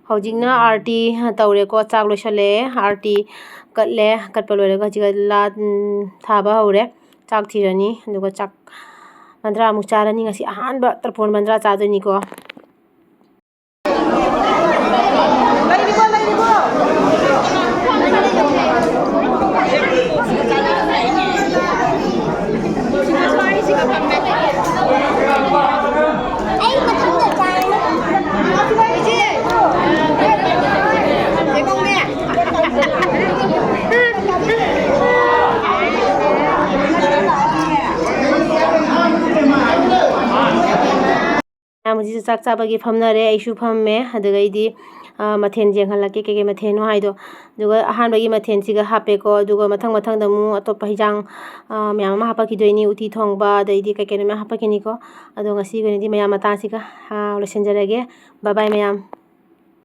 ꯍꯧꯖꯤꯛꯅ ꯑꯥꯔꯇꯤ ꯇꯧꯔꯦꯀꯣ, ꯆꯥꯛ ꯂꯣꯏꯁꯜꯂꯛꯑꯦ, ꯑꯥꯔꯇꯤ ꯀꯠꯂꯦ, ꯀꯠꯄ ꯂꯣꯏꯔꯒ ꯍꯧꯖꯤꯛ ꯂꯥ ꯊꯥꯕ ꯍꯧꯔꯦ꯫ ꯆꯥꯛ ꯊꯤꯔꯅꯤ, ꯑꯗꯨꯒ ꯆꯥꯛ ꯃꯟꯗ꯭ꯔꯥ ꯑꯃꯨꯛ ꯆꯥꯔꯅꯤ꯫ ꯉꯁꯤ ꯑꯍꯥꯟꯕ ꯇꯔꯄꯣꯟ ꯃꯟꯗ꯭ꯔꯥ ꯆꯥꯗꯣꯏꯅꯤꯀꯣ꯫ ꯃꯌꯥꯝ ꯍꯧꯖꯤꯛꯁꯨ ꯆꯥꯛ ꯆꯥꯕꯒꯤ ꯐꯝꯅꯔꯦ, ꯑꯩꯁꯨ ꯐꯝꯃꯦ꯫ ꯑꯗꯨꯒꯩꯗꯤ ꯃꯊꯦꯜ ꯌꯦꯡꯍꯜꯂꯛꯀꯦ, ꯀꯩꯀꯩ ꯃꯊꯦꯜꯅꯣ ꯍꯥꯏꯗꯣ꯫ ꯑꯗꯨꯒ ꯑꯍꯥꯟꯕꯒꯤ ꯃꯊꯦꯜꯁꯤꯒ ꯍꯥꯞꯄꯦꯀꯣ꯫ ꯑꯗꯨꯒ ꯃꯊꯪ ꯃꯊꯪꯗ ꯑꯃꯨꯛ ꯑꯇꯣꯞꯄ ꯍꯤꯟꯖꯥꯡ ꯃꯌꯥꯝ ꯑꯃ ꯍꯥꯞꯄꯛꯈꯤꯗꯣꯏꯅꯤ, ꯎꯇꯤ ꯊꯣꯡꯕ, ꯑꯗꯩꯗꯤ ꯀꯩ ꯀꯩꯅꯣ ꯃꯌꯥꯝ ꯍꯥꯞꯄꯛꯈꯤꯅꯤꯀꯣ꯫ ꯑꯗꯣ ꯉꯁꯤꯒꯤ ꯑꯣꯏꯅꯗꯤ ꯃꯌꯥꯝ ꯃꯇꯥꯡꯁꯤꯒ ꯂꯣꯏꯁꯤꯟꯖꯔꯒꯦ꯫ ꯕꯥꯏ ꯕꯥꯏ ꯃꯌꯥꯝ꯫